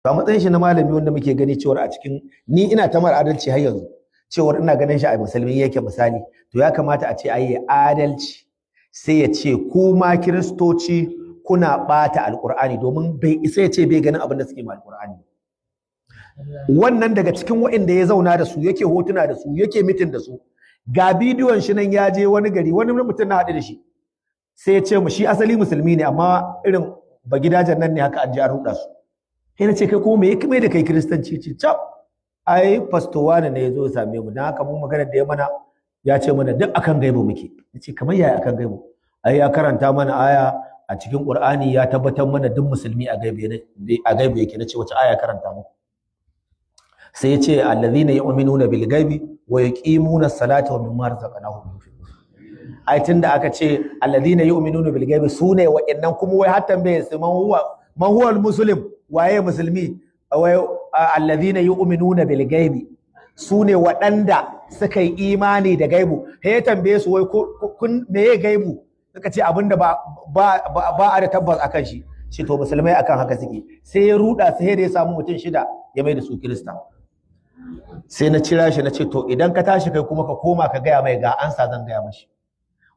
To a matsayin shi na malami wanda muke gani cewar a cikin ni ina ta mara adalci har yanzu, cewar ina ganin shi a musulmi yake misali, to ya kamata a ce ayi adalci, sai ya ce ku ma Kiristoci kuna bata Alkur'ani, domin bai isa ya ce bai ganin abin da suke ma Alkur'ani. Wannan daga cikin waɗanda ya zauna da su, yake hotuna da su, yake meeting da su. Ga bidiyon shi nan, ya je wani gari, wani mutum na haɗu da shi, sai ya ce mu shi asali musulmi ne, amma irin ba gidajen nan ne haka, an je an ruɗa su. Sai na ce, "Kai kuma me ya mai da kai Kiristanci?" Ce, "Cap, ai pastor wani ne ya zo ya same mu, don haka mu magana da ya mana, ya ce mana duk akan gaibu muke." Ya ce, "Kamar yaya akan gaibu?" "Ai ya karanta mana aya a cikin Qur'ani, ya tabbatar mana duk musulmi a gaibu yake." Nace, "Wace aya karanta muku?" Sai ya ce, "Allazina yu'minuna bil gaibi wa yuqimuna salata wa mimma razaqnahum yunfiqun." Ai tunda aka ce allazina yu'minuna bil gaibi, sune wa'annan. Kuma wai har tambaye su, man huwa al muslim, waye musulmi? Wai allazina yu'minuna bil gaibi, sune waɗanda suka yi imani da gaibu. Sai ya tambaye su, wai kun meye gaibu? Suka ce abinda ba a da tabbas akan shi. Shi to musulmai akan haka suke. Sai ya ruda, sai da ya samu mutum shida ya mai da su Kirista. Sai na cira shi, na ce, "To idan ka tashi kai kuma ka koma ka gaya mai ga ansa zan gaya mashi.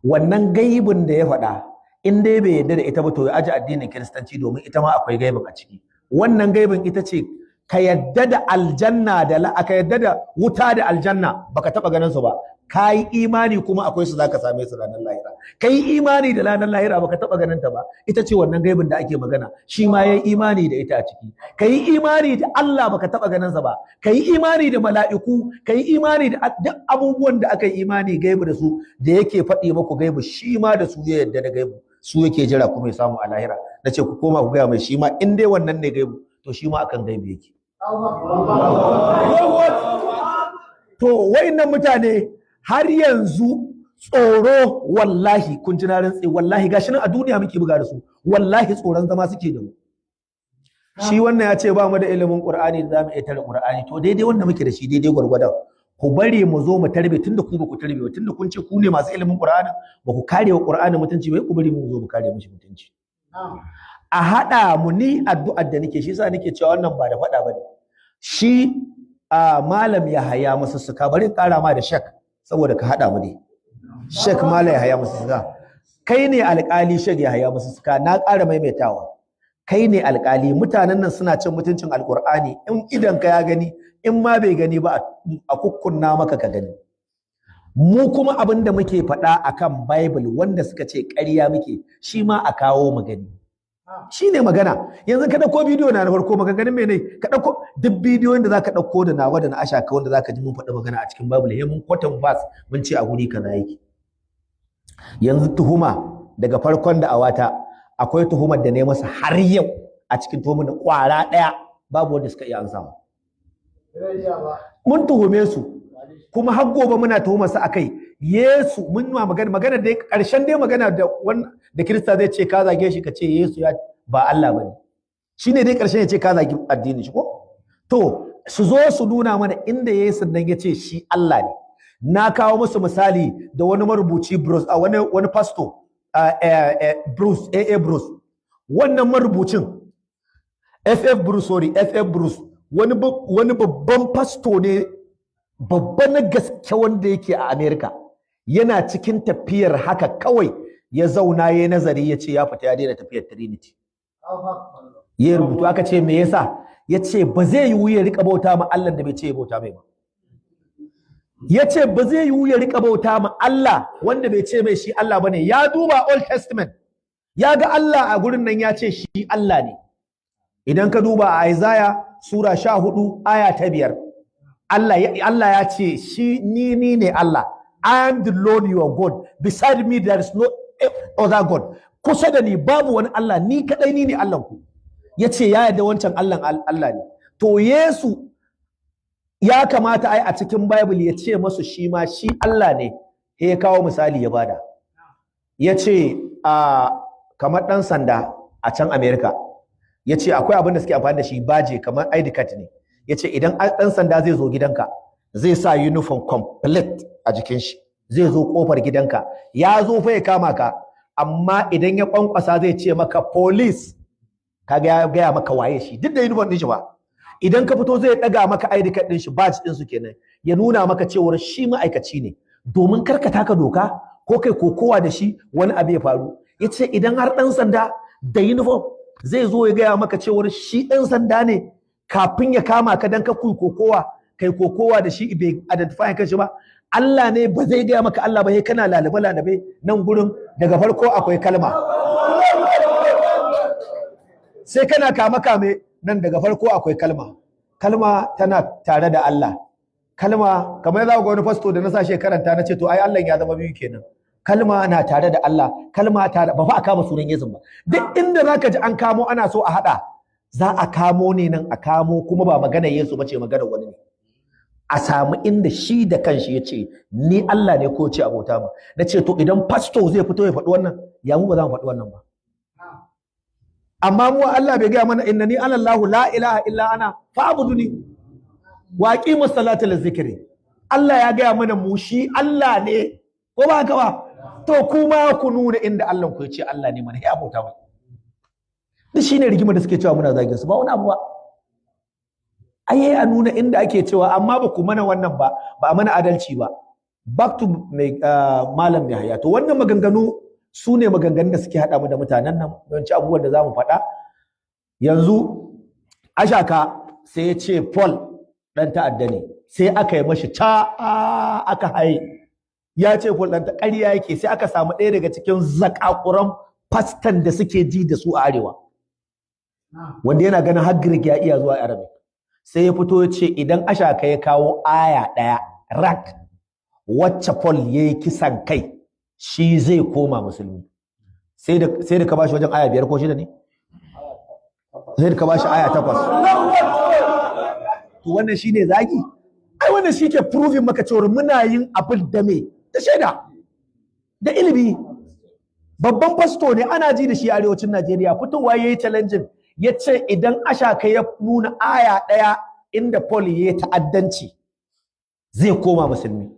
Wannan gaibin da ya faɗa, in dai bai yarda da ita ba, to ya aji addinin Kiristanci, domin ita ma akwai gaibin a ciki. Wannan gaibin ita ce ka yadda da aljanna da ka yadda da wuta da aljanna, baka taba ganin su ba, ka yi imani kuma akwai su, zaka same su ranar lahira. Ka yi imani da ranar lahira, baka taba ganin ta ba, ita ce wannan gaibin da ake magana." Shi ma ya yi imani da ita a ciki. Ka yi imani da Allah, baka taba ganin sa ba, ka yi imani da mala'iku, ka yi imani da duk abubuwan da aka yi imani gaibu da su, da yake faɗi muku gaibu, shi ma da su ya yarda da gaibu, su yake jira kuma ya samu a lahira. Na ce, "Ku koma ku gaya mai, shi ma in dai wannan ne gaibu, to shi ma akan gaibu yake." To wayannan mutane har yanzu tsoro, wallahi kun ji na rantse, wallahi gashi nan a duniya muke buga da su, wallahi tsoron zama suke da mu. Shi wannan ya ce ba mu da ilimin Qur'ani da zamu iya tare Qur'ani. To daidai wanda muke da shi, daidai gwargwadon, ku bari mu zo mu tarbe, tunda ku ba ku tarbe ba, tunda kun ce ku ne masu ilimin Qur'ani, ba ku kare wa Qur'ani mutunci ba, ku bari mu zo mu kare mishi mutunci. A haɗa mu. Ni addu'ar da nake, shi yasa nake cewa wannan ba da faɗa bane. Shi a Malam Yahaya Masussuka, bari in ƙara ma da shek saboda ka haɗa mu dai. Shek Malam Yahaya Masussuka, kai ne alƙali. Shek Yahaya Masussuka, na ƙara maimaitawa, kai ne alƙali. Mutanen nan suna cin mutuncin Alƙur'ani. In idan ka ya gani, in ma bai gani ba, a kukkunna maka ka gani. Mu kuma abin da muke faɗa akan Bible, wanda suka ce ƙarya muke, shi ma a kawo mu gani. Shi ne magana. Yanzu ka ɗauko bidiyo na na farko, maganganun mene? Ka ɗauko duk bidiyoyin da za ka ɗauko, da nawa da na Ashaka, wanda za ka ji mun faɗi magana a cikin Bible, sai mun quoting verse, mun ce a guri kaza yake. Yanzu tuhuma daga farkon da awata, akwai tuhumar da ne masa har yau, a cikin tuhumar da ƙwara ɗaya babu wanda suka iya ansa mu. Mun tuhume su, kuma har gobe muna tuhumar su akai Yesu. Mun ma magana, magana dai ƙarshen dai magana da wannan da Kirista zai ce ka zage shi, ka ce Yesu ya ba Allah bane, shine dai ƙarshen ya ce ka zagi addinin shi ko. To su zo su nuna mana inda Yesu nan ya ce shi Allah ne. Na kawo musu misali da wani marubuci Bruce, a wani pastor, Bruce A.A. Bruce. Wannan marubucin F.F. Bruce, sorry, F.F. Bruce, wani babban pastor ne, babba na gaske, wanda yake a America. Yana cikin tafiyar haka kawai ya zauna ya nazari, ya ce ya fita, ya daina tafiyar Trinity. Ya rubutu, aka ce me yasa? Ya ce ba zai yiwu ya rika bauta ma Allah da bai ce ya bauta mai ba. Ya ce ba zai yiwu ya rika bauta ma Allah wanda bai ce mai shi Allah bane. Ya duba Old Testament, ya ga Allah a gurin nan ya ce shi Allah ne. Idan ka duba a Isaiah sura 14 aya ta 5, Allah ya ce shi ni ne Allah, "I am the Lord your God, beside me there is no other God." Kusa da ni babu wani Allah, ni kadai ni ne Allah ku. Ya ce ya yarda wancan Allah Allah ne. To Yesu ya kamata ai a cikin Bible ya ce masu shi ma shi Allah ne. Sai ya kawo misali ya bada, ya ce a kamar ɗan sanda a can America, ya ce akwai abin da suke amfani da shi, badge, kamar ID card ne. Ya ce idan ɗan sanda zai zo gidanka, zai sa uniform complete a jikin shi, zai zo kofar gidanka, ya zo fa ya kama ka, amma idan ya kwankwasa zai ce maka, "Police." Kaga ya gaya maka waye shi, duk da uniform din shi ba. Idan ka fito zai daga maka ID card din shi, badge din su kenan, ya nuna maka cewar shi ma'aikaci ne, domin kar ka taka doka ko kai kokowa da shi wani abu ya faru. Yace idan har dan sanda da uniform zai zo ya gaya maka cewar shi dan sanda ne kafin ya kama ka, dan ka kuyi kokowa, kai kokowa da shi bai identify kanshi ba, Allah ne ba zai gaya maka Allah ba, sai kana lalube lalube nan gurin daga farko akwai kalma, sai kana kame kame nan daga farko akwai kalma, kalma tana tare da Allah. Kalma kamar za ku ga wani fasto da na sa karanta, na ce to ai Allah ya zama biyu kenan. Kalma na tare da Allah, kalma tare ba fa a kama sunan Yesu ba. Duk inda zaka ji an kamo ana so a hada, za a kamo ne nan a kamo, kuma ba magana Yesu bace, magana wani ne. A samu inda shi da kanshi ya ce ni Allah ne ko ce abota mu. Na ce to idan fasto zai fito ya faɗi wannan, ya mu ba za mu faɗi wannan ba? Amma mu Allah bai gaya mana innani ana Allahu la ilaha illa ana fa'buduni wa aqimus salata lizikri? Allah ya gaya mana mu shi Allah ne, ko ba haka ba? To kuma ku nuna inda Allah ku ya ce Allah ne mana, ya abota mai. Duk shine rigimar da suke cewa muna zagin su, ba wani abu ba. Ai a nuna inda ake cewa, amma ba ku mana wannan ba, ba a mana adalci ba. Back to mai malam mai haya. To wannan maganganu su ne maganganun da suke haɗa mu da mutanen nan don ci abubuwan da za mu faɗa yanzu. Ashaka sai ya ce Paul ɗan ta'adda ne, sai aka yi mashi ca, aka haye, ya ce Paul ɗan ƙarya yake. Sai aka samu ɗaya daga cikin zakakuran fastan da suke ji da su a arewa, wanda yana ganin har Greek ya iya zuwa Arabic, sai ya fito ya ce idan Ashaka ya kawo aya ɗaya rak wacce Paul ya yi kisan kai, shi zai koma musulmi. Sai da ka bashi wajen aya 5 ko 6 ne, sai da ka bashi aya 8. To wannan shine zagi? Ai wannan shi ke proving maka cewa muna yin abin da me da shaida da ilimi. Babban fasto ne, ana ji da shi arewacin Najeriya, fitowa yayi challenging, ya ce idan Ashaka ya nuna aya ɗaya inda Paul ya yi ta'addanci, zai koma musulmi.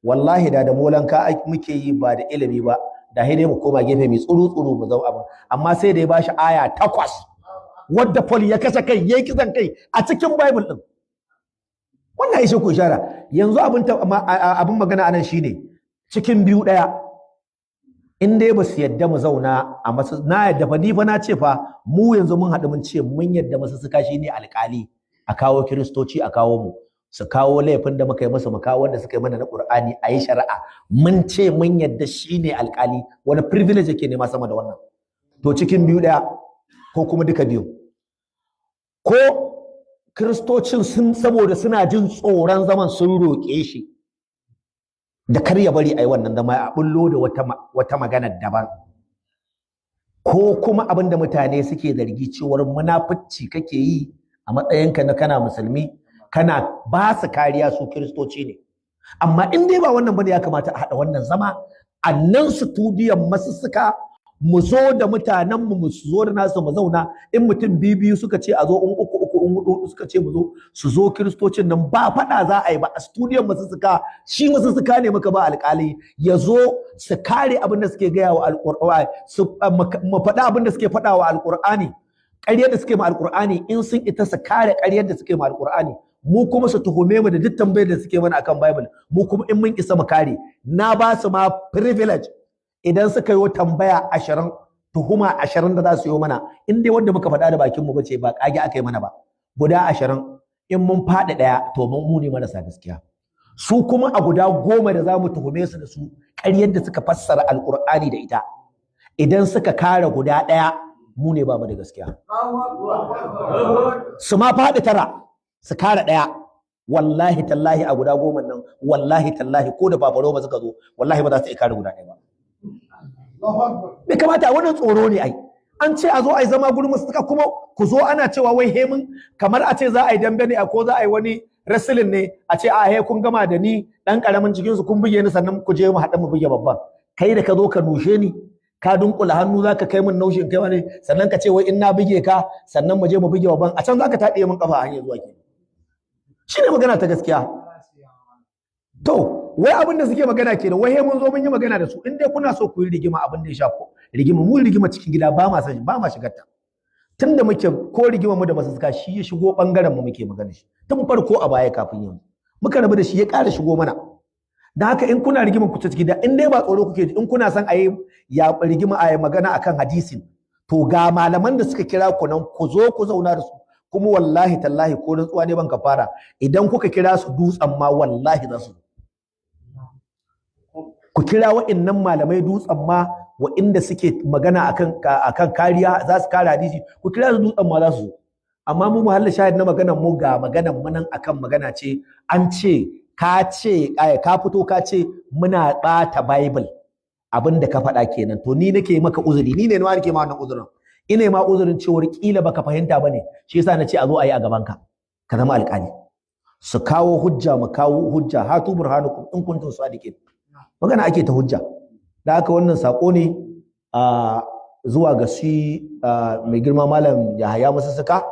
Wallahi da molanka muke yi ba da ilimi ba, da dai mu koma gefe mai tsuru tsuru mu zama abin. Amma sai da ya bashi aya 8 wadda Paul ya kashe kai, yayi kisan kai a cikin Bible din. Wannan ishe ku ishara. Yanzu abin magana anan shine cikin biyu ɗaya: in dai ba su yadda mu zauna a masu, na yadda fa, ni fa na ce fa mu yanzu mun haɗu mun ce mun yadda masussuka shi ne alƙali, a kawo kiristoci, a kawo mu, su kawo laifin da muka yi musu, mu kawo wanda suka yi mana na Qur'ani, a yi shari'a. Mun ce mun yadda shi ne alƙali. Wani privilege yake nema sama da wannan? To cikin biyu ɗaya, ko kuma duka biyu: ko kiristocin sun saboda suna jin tsoron zaman sun roƙe shi da kar ya bari a yi wannan zama, a bullo da wata magana daban, ko kuma abin da mutane suke zargi cewar munafici kake yi a matsayinka na kana musulmi, kana ba su kariya, su kiristoci ne. Amma in dai ba wannan bane, ya kamata a haɗa wannan zama a nan studiyon masussuka, mu zo da mutanenmu, mu zo da nasu, mu zauna. In mutum biyu biyu suka ce a zo, in uku uku, in hudu hudu suka ce mu zo, su zo. Kiristocin nan ba faɗa za a yi ba a studiyon masussuka. Shi masussuka ne muka ba alƙali, ya zo su kare abin da suke gaya wa alƙur'ani, su mu faɗa abin da suke faɗa wa alƙur'ani, ƙaryar da suke ma alƙur'ani. In sun ita su kare ƙaryar da suke ma alƙur'ani, mu kuma su tuhume mu da duk tambayar da suke mana akan Bible, mu kuma in mun isa mu kare. Na ba su ma privilege, idan suka yi tambaya 20, tuhuma 20 da za su yi mana, in dai wanda muka faɗa da bakin mu bace, ba kage aka yi mana ba, guda 20, in mun faɗi ɗaya to mun mu ne marasa gaskiya. Su kuma a guda 10 da za mu tuhume su da su, ƙaryar da suka fassara alƙur'ani da ita, idan suka kare guda ɗaya, mu ne ba mu da gaskiya. Su ma faɗi tara su kare ɗaya, wallahi tallahi a guda 10 nan, wallahi tallahi ko da fafaroma suka zo, wallahi ba za su iya kare guda ɗaya ba. Bai kamata wannan tsoro ne. Ai an ce a zo a yi zama gurin suka, kuma ku zo ana cewa wai hemin kamar a ce za a yi dambe ne ko za a yi wani wrestling ne, a ce a he kun gama da ni dan karamin cikin su, kun buge ni, sannan ku je mu haɗa mu buge babban. Kai da ka zo ka nushe ni, ka dunkula hannu za ka kai min naushin kai wani, sannan ka ce wai in na buge ka sannan mu je mu buge babban. A can za ka taɗe min kafa a hanyar zuwa ke. Shine magana ta gaskiya. To wai abin da suke magana kenan, wai mun zo mun yi magana da su. In dai kuna so ku yi rigima, abin da ya shafi rigima, mu rigima cikin gida ba ma san ba ma shigar ta. Tun da muke ko rigima mu da masussuka, shi ya shigo bangaren mu muke magana shi tun farko a baya. Kafin yanzu muka rabu da shi, ya ƙara shigo mana. Da haka in kuna rigima ku ta ciki da in dai ba tsoro kuke ji, in kuna son a yi ya rigima, a yi magana akan hadisin, to ga malaman da suka kira ku nan, ku zo ku zauna da su. Kuma wallahi tallahi, ko rantsuwa ne ban ka fara, idan kuka kira su Dutsen Ma, wallahi za su zo. Ku kira wa'innan malamai Dutsen Ma, wa'inda suke magana akan kariya, za su kare hadisi, ku kira su Dutsen Ma, za su zo. Amma mu muhallin shahid na maganar mu, ga maganar mu nan akan magana ce an ce ka ce ai ka fito ka ce muna ɓata Bible. Abin da ka faɗa kenan. To ni nake maka uzuri, ni ne ma nake ma wannan uzurin. Ina ma uzurin cewar kila baka fahimta bane, shi yasa na ce a zo a yi a gaban ka, ka zama alƙali. Su kawo hujja, mu kawo hujja. Hatu burhanukum in kuntum sadiqin. Magana ake ta hujja. Da haka wannan sako ne a zuwa ga shi mai girma Malam Yahaya Masussuka.